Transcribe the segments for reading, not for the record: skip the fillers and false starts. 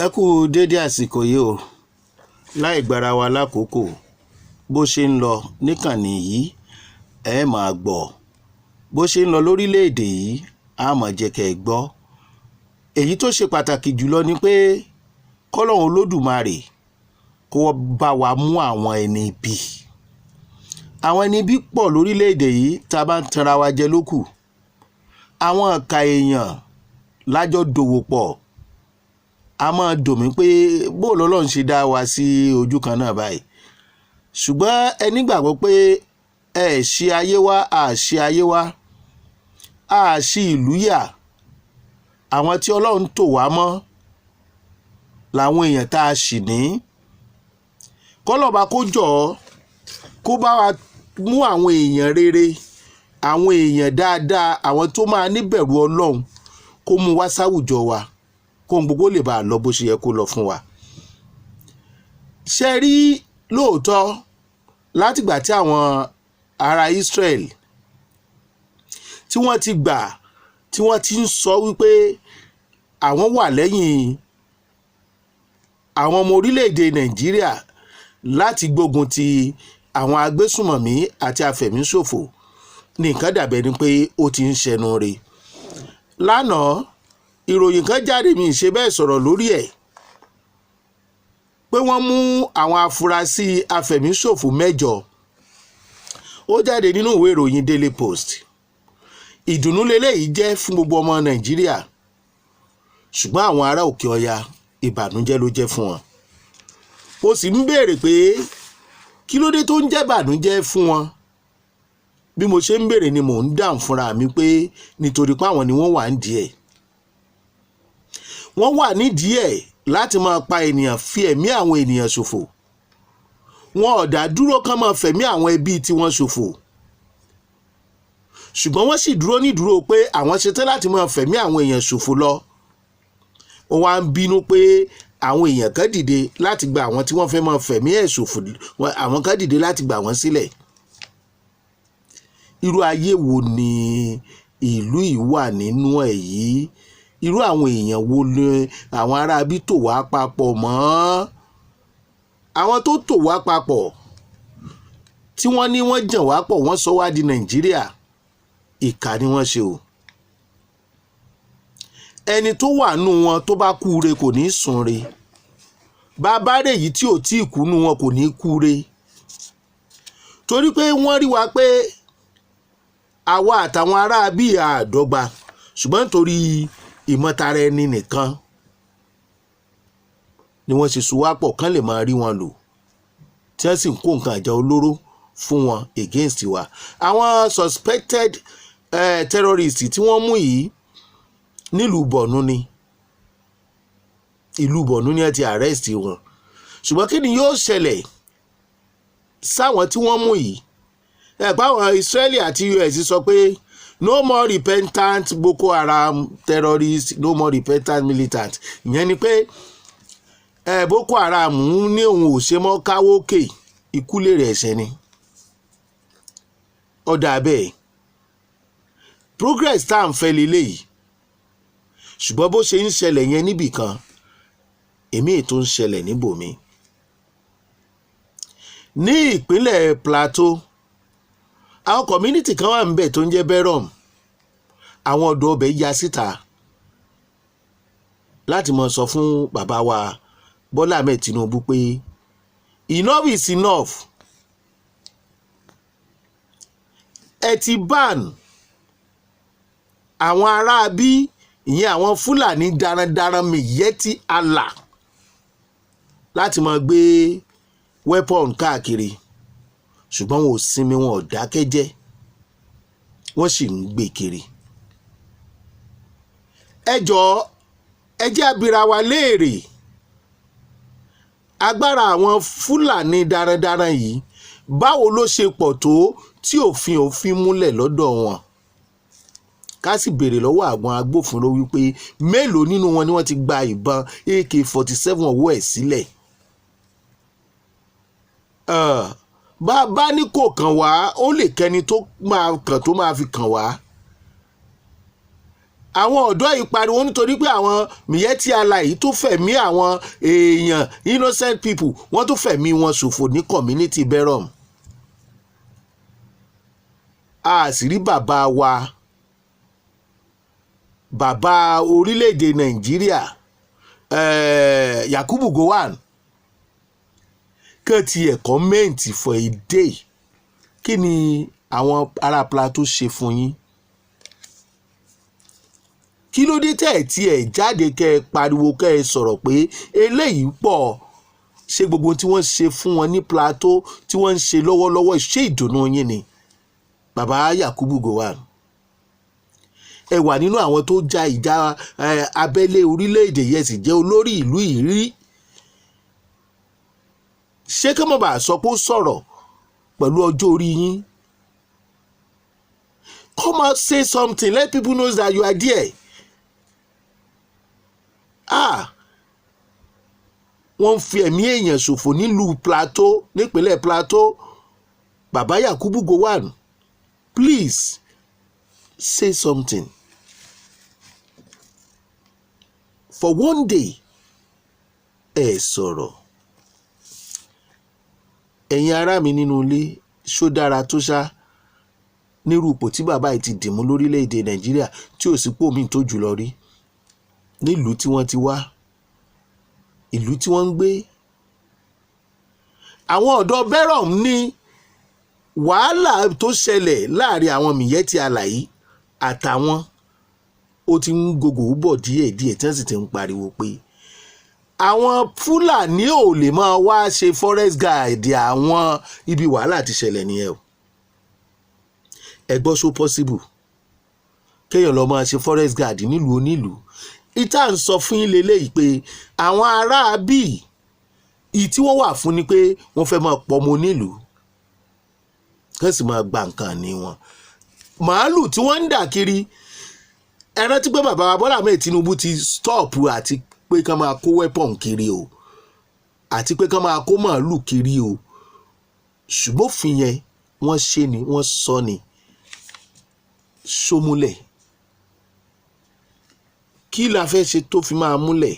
Ẹ kú dédé àsìkò yìí o. Láì gbára wa lákòókò, bó ṣe ń lọ níkànnì yìí, ẹ máa gbọ́. Bó ṣe ń lọ lórílẹ̀‐èdè yìí, á máa jẹ́ kẹ́ ẹ gbọ́. Èyí tó ṣe pàtàkì jùlọ ni pé kọ́lọ́hun Olódùmarè kó bá wa mú àwọn ẹni ibi. Àwọn ẹni ibi pọ̀ lórílẹ̀‐èdè yìí, tá a bá ń tanra wa jẹ lókù. Àwọn ìka èèyàn lájọ dòwò pọ̀. A máa dùn mí pé bó lọ́lọ́run ṣe dá wa sí ojú kan náà báyìí, ṣùgbọ́n ẹ nígbàgbọ́ pé ẹ ṣe ayé wá, a ṣe ayé wá, a ṣe ìlú yà. Àwọn tí Ọlọ́run tò wá mọ́ làwọn èèyàn tá a ṣì ní. Kọ́lọ́ba kó jọ̀ọ́, kó bá wa mú àwọn èèyàn rere, àwọn èèyàn dáadáa, àwọn tó máa níbẹ̀rù Ọlọ́run, kó mú wá sáwùjọ wa, kó ohun gbogbo lè bá a lọ bó ṣe yẹ kó lọ fún wa. Ṣe rí lóòótọ́, látìgbà tí àwọn ará Israel tí wọ́n ti gbà, tí wọ́n ti ń sọ wípé àwọn wà lẹ́yìn àwọn ọmọ orílẹ̀-èdè Nàìjíríà láti gbógun ti àwọn agbésùmọ̀mí àti afẹ̀míṣòfò, ní nǹkan dàbẹ̀ ni pé ó ti ń ṣẹnu re. Lánàá, ìròyìn kan jáde, mi ṣe bẹ́ẹ̀ sọ̀rọ̀ lórí ẹ̀, pé wọ́n mú àwọn afurasí afẹ̀míṣòfò 8. Ó jáde nínú ìwé ìròyìn Daily Post. Ìdùnnú leléyìí jẹ́ fún gbogbo ọmọ Nàìjíríà, ṣùgbọ́n àwọn ará òkè ọya, ìbànújẹ́ ló jẹ́ fún wọn. Mo sì ń béèrè pé kí ló dé tó ń jẹ́ ìbànújẹ́ fún wọn? Bí mo ṣe ń béèrè ni mò ń dáhùn fúnra mi pé nítorí pé àwọn ni wọ́n wà nídìí ẹ̀. Wọ́n wà nídìí ẹ̀ láti máa pa ènìyàn, fi ẹ̀mí àwọn ènìyàn ṣòfò. Wọn ò dá dúró kán máa fẹ̀mí àwọn ẹbí tiwọn ṣòfò, ṣùgbọ́n wọ́n sì dúró nídúró pé àwọn ṣetán láti máa fẹ̀mí àwọn èèyàn ṣòfò lọ. Wọ́n wá ń bínú pé àwọn èèyàn kan dìde láti gba àwọn tí wọ́n fẹ́ máa fẹ̀mí ẹ̀ ṣòfò, àwọn kan dìde láti gbà wọ́n sílẹ̀. Irú ayé wo ni ìlú yìí wà nínú ẹ̀ yìí? Irú àwọn èèyàn wo ni àwọn aráabí tò wá papọ̀ mọ́? Àwọn tó tò wá papọ̀, tí wọ́n ní wọ́n jàn wá pọ̀, wọ́n sọ wá di Nàìjíríà, ìkà ni wọ́n ṣe o. Ẹni tó wà nù wọn tó bá kú re kò ní í sùn re. Bàbá rẹ̀ yìí tí ò tí ì kú nù wọn kò ní í kú re, torí pé wọ́n rí wa pé àwa àtàwọn ará bíi àdọ́gba, ṣùgbọ́n nítorí ìmọ̀tara ẹni nìkan ni wọ́n ṣe sowápọ̀ kán lè máa rí wọn lò, tí wọ́n sì ń kó nǹkan ìjà olóró fún wọn against wa. Àwọn suspected terrorists tí wọ́n mú yìí, nílùú Borno ni, ìlú Borno ni ẹ ti arrest wọn. Ṣùgbọ́n kí ni yóò ṣẹlẹ̀ sáwọn tí wọ́n mú yìí? Ẹ̀ pa àwọn Israeli àti US sọ pé no more repentant Boko Haram terrorists, no more repentant militant. Ìyẹn ni pé ẹ Boko Haram ní òun ò ṣe mọ́, káwókè, ikú lèrè ẹ̀ṣẹ̀ ni. Ọ̀dà bẹ́ẹ̀, progress tá à ń fẹ́ leléyìí. Ṣùgbọ́n bó ṣe ń ṣẹlẹ̀ yẹn níbì kan, èmi ètò ń ṣẹlẹ̀ níbòmí. Ní ìpínlẹ̀ Plateau, àwọn community kan wà níbẹ̀ tó ń jẹ́ Berom. Àwọn ọ̀dọ́ ọbẹ̀ ya síta láti mọ̀ sọ fún bàbá wa Bọ́lá Ahmed Tinubu pé enough is enough. Ẹ ti ban àwọn aráabí, ìyẹn àwọn Fúlàní darandaran Miyetti Allah, láti máa gbé weapon káàkiri, ṣùgbọ́n wọn ò sinmi, wọn ò dákẹ́ jẹ́, wọ́n sì ń gbé kiri. Ẹ jọ̀ọ́, ẹ jẹ́ á bira wa léèrè, agbára àwọn Fúlàní darandaran yìí, báwo ló ṣe pọ̀ tó tí òfin múlẹ̀ lọ́dọ̀ wọn? Ká sì béèrè lọ́wọ́ àwọn agbófinró wípé mélòó nínú wọn ni wọ́n ti gba ìbọn AK-47 ọwọ́ ẹ̀ sílẹ̀? Bá a bá ní kò kàn wá, ó lè kẹ́ni tó máa kàn tó máa fi kàn wá. Àwọn ọ̀dọ́ yìí pariwo nítorí pé àwọn Miyetti Allah yìí tó fẹ̀mí àwọn èèyàn, innocent people, wọ́n tó fẹ̀mí wọn ṣòfò ní community Berom. A sì rí bàbá wa, bàbá orílẹ̀-èdè Nàìjíríà, Yakubu Gowon, kàn tiẹ̀ comment for a day. Kí ni àwọn ará Plateau ṣe fún yín? Kí ló dé tẹ̀ tí ẹ̀ jáde kẹ́ ẹ pariwo, kẹ́ ẹ sọ̀rọ̀ pé eléyìí pọ̀? Ṣé gbogbo tí wọ́n ṣe fún wọn ní Plateau, tí wọ́n ń ṣe lọ́wọ́lọ́wọ́, ṣé ìdùnnú yín ni? Bàbá Yakubu Gowon, ẹ wà nínú àwọn tó ja ìjà abẹ́lé orílẹ̀-èdè yẹn, sì jẹ́ olórí ìlú ìrí. Ṣé kí wọ́n bá sọ pé ó sọ̀rọ̀ pẹ̀lú ọjọ́ orí yín? Come out, say something, let people know that you are there. Ah, wọ́n ń fi ẹ̀mí èèyàn ṣòfò nílùú Plateau, nípínlẹ̀ Plateau. Bàbá Yakubu Gowon, please say something for one day. Ẹ sọ̀rọ̀. Ẹ̀yin ará mi nínú ilé, ṣó dára tó ṣá nírú ipò tí bàbá yìí ti dìmú lórílẹ̀‐èdè Nàìjíríà, tí ò sí pò míì tó jù lọ rí nílùú tí wọ́n ti wá, ìlú tí wọ́n ń gbé? Àwọn ọ̀dọ́ Berom ní wàhálà tó ṣẹlẹ̀ láàrin àwọn Miyetti Allah àtàwọn, ó ti ń gògò bọ̀ díẹ̀díẹ̀, tí wọ́n sì ti ń pariwo pé àwọn Fúlàní ò lè máa wá ṣe forest guard àwọn. Ibi wàhálà ti ṣẹlẹ̀ nìyẹn o. Ẹ gbọ́, so possible kéèyàn lọ máa ṣe forest guard nílùú onílùú? Ìta ń sọ fún yín lélẹ́yìí pé àwọn ará bíi ìyí tí wọ́n wà fún ni pé wọ́n fẹ́ máa pọmọ onílùú, kán sì máa gba nǹkan ní wọn, màálù tí wọ́n ń dà kiri. Ẹ rántí pé bàbá wa Bọ́lá Ahmed Tinubu ti stop àti pé kán máa kó weapon kiri o, àti pé kán máa kó màálù kiri o, ṣùgbọ́n òfin yẹn, wọ́n ṣe ni wọ́n sọ ni ṣómúlẹ̀. Kí la fẹ́ ṣe tó fi máa múlẹ̀?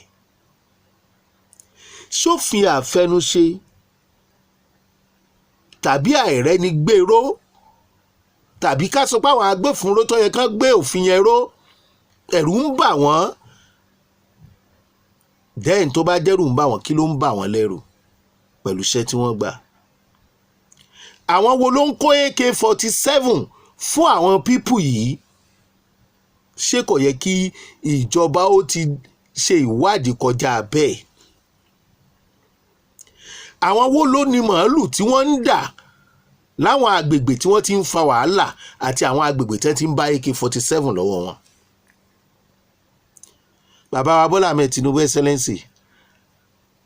Ṣófin àfẹnuṣe tàbí àìrẹ́ni gbèrò, tàbí ká sọ pé àwọn agbófinró tó yẹ kán gbé òfin yẹn ró, ẹ̀rù ń bà wọ́n? Then tó bá dẹ́rù ń bà wọ́n, kí ló ń bà wọ́n lẹ́rù pẹ̀lú iṣẹ́ tí wọ́n gbà? Àwọn wo ló ń kó AK-47 fún àwọn people yìí? Ṣé kò yẹ kí ìjọba ó ti ṣe ìwádìí kọjá bẹ́ẹ̀? Àwọn wo ló ní màálù tí wọ́n ń dà láwọn agbègbè tí wọ́n ti ń fa wàhálà àti àwọn agbègbè tí wọ́n ti ń bá AK-47 lọ́wọ́ wọn? Bàbá wa Bọ́lá Ahmed Tinubu, Excellency,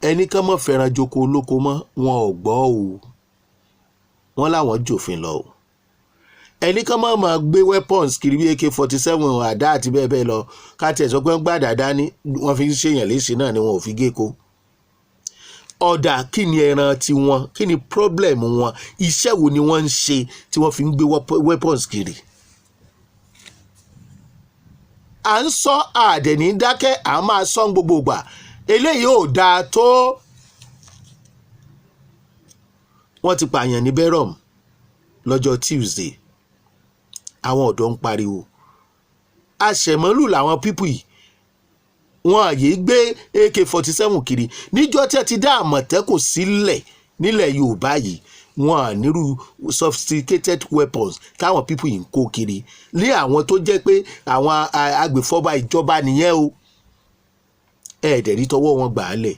ẹnì kan mọ̀ fẹ́ràn joko olóko mọ́, wọn ò gbọ́ o. Wọ́n láwọn jòfin lọ o. Ẹnì kan mọ̀ máa gbé weapons kiri bí AK-47, àdá àti bẹ́ẹ̀ bẹ́ẹ̀ lọ. Ká tiẹ̀ sọ pé wọ́n gbàdá dání, wọ́n fi ń ṣèyàn léṣe náà ni, wọn ò fi gé ko ọ̀dà. Kí ni ẹran tiwọn? Kí ni problem wọn? Iṣẹ́ wo ni wọ́n ń ṣe tí wọ́n fi ń gbé weapons kiri? À ń sọ àdẹ̀ní dákẹ́, à ń máa sọ gbogbo ìgbà, eléyìí ò dáa tó. Wọ́n ti pààyàn ní Berom lọ́jọ́ Tuesday. Àwọn ọ̀dọ́ ń pariwo àṣẹmọ́lù làwọn people yìí. Wọn àyè gbé AK-47 kiri. Níjọ́ tí ẹ ti dá Àmọ̀tẹ́kùn sílẹ̀ nílẹ̀ Yorùbá yìí, wọn à nírú sophisticated weapons táwọn people yìí ń kó kiri ní. Àwọn tó jẹ́ pé àwọn agbèfọ́ba ìjọba nìyẹn o. Ẹ̀ẹ́dẹ̀ rí tọwọ́ wọn gbà á lẹ̀.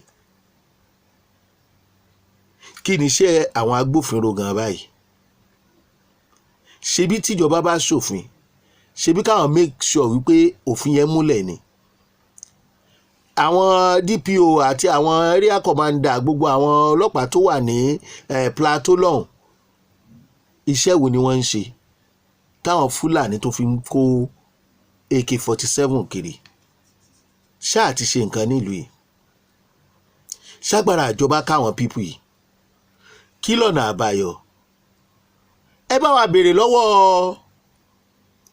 Kí ni iṣẹ́ àwọn agbófinró gan báyìí? Ṣebí tíjọba bá ṣòfin, ṣebí káwọn make sure wípé òfin yẹn múlẹ̀ ni? Àwọn DPO àti àwọn area commander, gbogbo àwọn ọlọ́pàá tó wà ní Plateau lọ́hùn, iṣẹ́ wo ni wọ́n ń ṣe táwọn Fúlàní tó fi ń kó AK-47 kiri? Ṣáà ti ṣe nǹkan nílùú yìí, ṣágbára ìjọba káwọn people yìí. Kí lọ́nà àbáyọ? Ẹ bá wa béèrè lọ́wọ́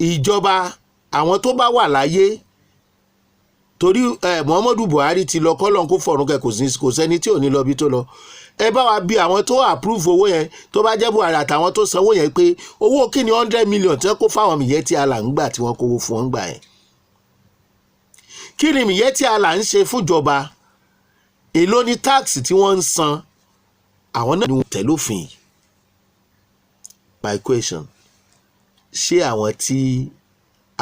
ìjọba, àwọn tó bá wà láyé. Torí ẹ Muhammadu Buhari ti lọ, kọ́lọ́n kó fọ̀run kẹ, kò sí, kò sẹ́ni tí ò ní lọ bí tó lọ. Ẹ bá wa bí àwọn tó approve owó yẹn, tó bá jẹ́ Buhari àtàwọn tó sanwó yẹn, pé owó kí ni 100 million tí wọ́n kó fáwọn Miyetti Allah ń gbà, tí wọ́n kówó fún wọn gbà yẹn? Kí ni Miyetti Allah ń ṣe fúnjọba? Èló ni tax tí wọ́n ń san? Àwọn náà ni wọ́n tẹ̀ lófin yìí. My question: ṣé àwọn tí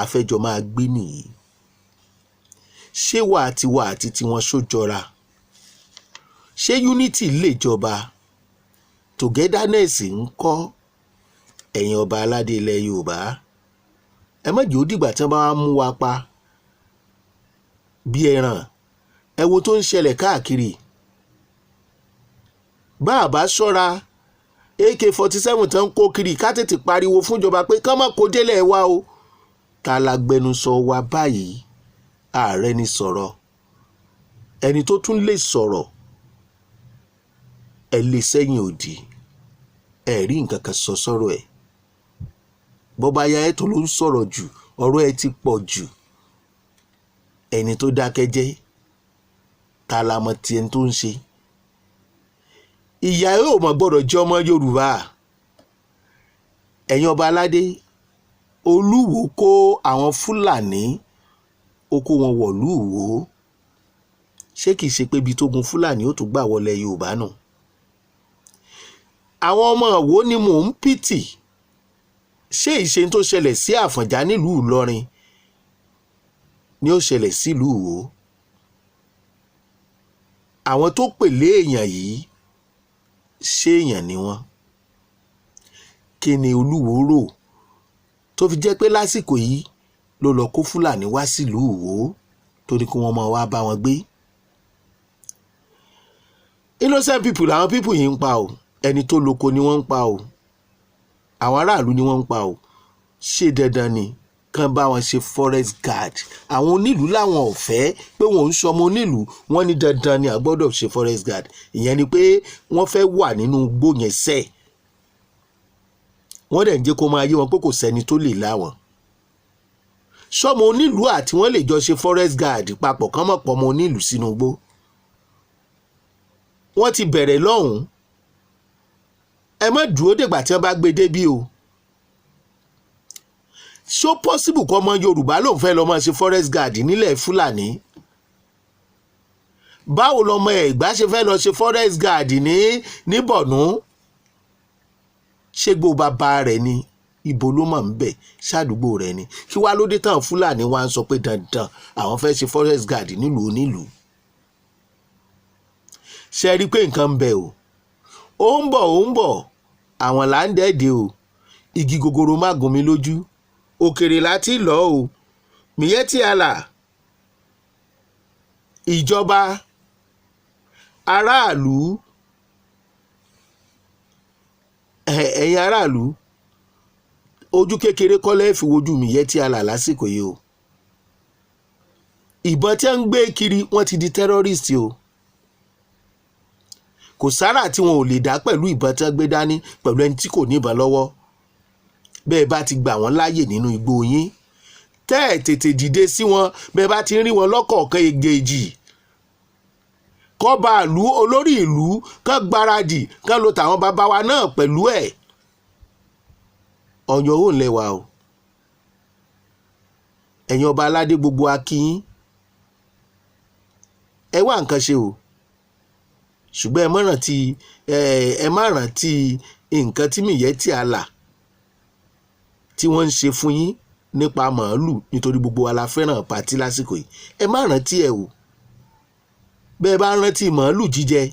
afẹ́jọ́ máa gbé nìyí? Ṣé wà tiwa àti tiwọn sójọra? Ṣé unity lè jọba? Togetherness ń kọ́? Ẹ̀yin ọba aládé ilẹ̀ Yorùbá, ẹ má jẹ́ ó dìgbà tí wọ́n bá wá mú wa pa bí ẹran. Ẹ wo tó ń ṣẹlẹ̀ káàkiri. Bá a bá ṣọ́ra, AK-47 tó ń kó kiri, ká tètè pariwo fúnjọba pé kán má kó délẹ̀ wa o. Ta la gbẹnusọ wa báyìí? Ààrẹ ni sọ̀rọ̀. Ẹni tó tún lè sọ̀rọ̀, ẹ lè sẹ́yìn òdì, ẹ rí nǹkan kan sọ sọ́rọ̀ ẹ̀. Bọ́bá ya ẹ̀ tó ló ń sọ̀rọ̀ jù, ọ̀rọ̀ ẹ ti pọ̀ jù. Ẹni tó dákẹ́ jẹ́, ta la mọ̀ tiẹ̀ tó ń ṣe? Ìyá yóò mọ̀ gbọ́dọ̀ jẹ́ ọmọ Yorùbá. Ẹ̀yin ọba aládé, Olúwo kó àwọn Fúlàní, ó kó wọn wọ̀lú Ìwó. Ṣé kìí ṣe pé ibi tó gun Fúlàní ó tún gbà wọlé Yorùbá nù? Àwọn ọmọ Ìwó ni mò ń pity. Ṣé ìṣe tó ṣẹlẹ̀ sí Àfọ̀njá nílùú Ìlọrin ni ó ṣẹlẹ̀ sílùú Ìwó? Àwọn tó pèlé èèyàn yìí, ṣé èèyàn ni wọ́n? Kí ni Olúwo rò tó fi jẹ́ pé lásìkò yìí ló lọ kó Fúlàní wá sílùú Ìwó, tó ní kí wọ́n máa wá bá wọn gbé? Innocent people làwọn people yìí ń pa o. Ẹni tó lóko ni wọ́n ń pa o. Àwọn aráàlú ni wọ́n ń pa o. Ṣé dandan ni kán bá wọn ṣe forest guard? Àwọn onílùú làwọn ò fẹ́, pé wọ́n ń sọmọ onílùú. Wọ́n ní dandan ni, a gbọ́dọ̀ ṣe forest guard. Ìyẹn ni pé wọ́n fẹ́ wà nínú igbó yẹn sẹ́ẹ̀. Wọ́n dẹ̀ ń jẹ́ kó máa yé wọn pé kò sẹ́ni tó lè láwọn sọmọ onílùú àti wọ́n lè jọ ṣe forest guard papọ̀, kán mọ̀ pọ̀ ọmọ onílùú sínú igbó. Wọ́n ti bẹ̀rẹ̀ lọ́hùn-ún. Ẹ má dúró dègbà tí wọ́n bá gbé débí o. Ṣó possible kọ́ ọmọ Yorùbá lòun fẹ́ lọ́ọ́ máa ṣe forest guard nílẹ̀ Fúlàní? Báwo lọmọ Ẹ̀gbá ṣe fẹ́ lọ ṣe forest guard ní Borno? Ṣé gbó bàbá rẹ̀ ni? Ibo ló mọ̀ ń bẹ̀? Ṣàdúgbò rẹ̀ ni? Kí wàá ló dé tán Fúlàní wá ń sọ pé dandan, àwọn fẹ́ ṣe forest guard nílùú onílùú? Ṣe rí i pé nǹkan ń bẹ o? Ó ń bọ̀, ó ń bọ̀. Àwọn là ń dẹ́ẹ̀dẹ́ o. Igi gogoro má gún mi lójú, òkèrè láti lọ o. Miyetti Allah, ìjọba, aráàlú, ẹ̀yin aráàlú, ojú kékeré kọ́ lẹ́ẹ̀ fi wojú Miyetti Allah lásìkò yìí o. Ìbọn tí wọ́n ń gbé kiri, wọ́n ti di terrorist o. Kò sára tí wọn ò lè dá pẹ̀lú ìbọn tí wọ́n gbé dání, pẹ̀lú ẹni tí kò ní ìbọn lọ́wọ́. Bẹ́ẹ̀ bá ti gbà wọ́n láàyè nínú igbó yín, tẹ́ ẹ̀ tètè dìde sí wọn, bẹ́ẹ̀ bá ti ń rí wọn lọ́kọ̀ọ̀kan ègèjì, kọ́ba ìlú, olórí ìlú kán gbáradì, kán lo tàwọn bàbá wa náà pẹ̀lú ẹ̀. Ọ̀yàn ò lẹ́wà o. Ẹ̀yin ọba aládé gbogbo, akínyín, ẹ wá nǹkan ṣe o. Ṣùgbọ́n ẹ má rántí nǹkan tí Miyetti Allah tí wọ́n ń ṣe fún yín nípa màálù, nítorí gbogbo wa la fẹ́ràn party lásìkò yìí. Ẹ má rántí ẹ o. Bẹ́ẹ̀ bá rántí màálù jíjẹ,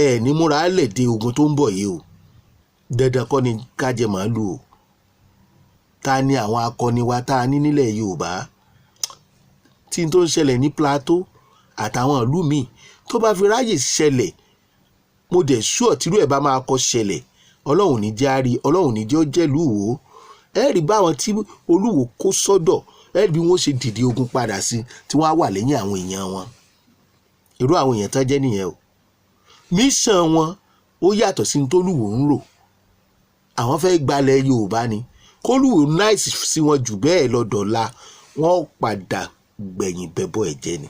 ẹ ní múra lẹ̀ de ogun tó ń bọ̀ yìí o. Dandan kọ́ ni ká jẹ màálù o. Ta ni àwọn akọni wa tá a ní nílẹ̀ Yorùbá? Tí n tó ń ṣẹlẹ̀ ní Plateau àtàwọn ìlú míì tó bá fi ráyè ṣẹlẹ̀, mo dẹ̀ sure, tírú ẹ̀ bá máa kọ́ ṣẹlẹ̀, Ọlọ́run ní jẹ́ á rí, Ọlọ́run ní jẹ́ ó jẹ́lú Ìwó. Ẹ rí báwọn tí Olúwo kó sọ́dọ̀, ẹ rí bí wọ́n ṣe dìde ogun padà sí, tí wọ́n á wà lẹ́yìn àwọn èèyàn wọn. Irú àwọn èèyàn tán jẹ́ nìyẹn o. Mission wọn ó yàtọ̀ sí ní tólúwo ń rò. Àwọn fẹ́ gbalẹ̀ Yorùbá ni. Kólúwo nice sí wọn jù bẹ́ẹ̀ lọ dọ̀la, wọ́n padà gbẹ̀yìn bẹbọ ẹ̀ jẹ́ ni.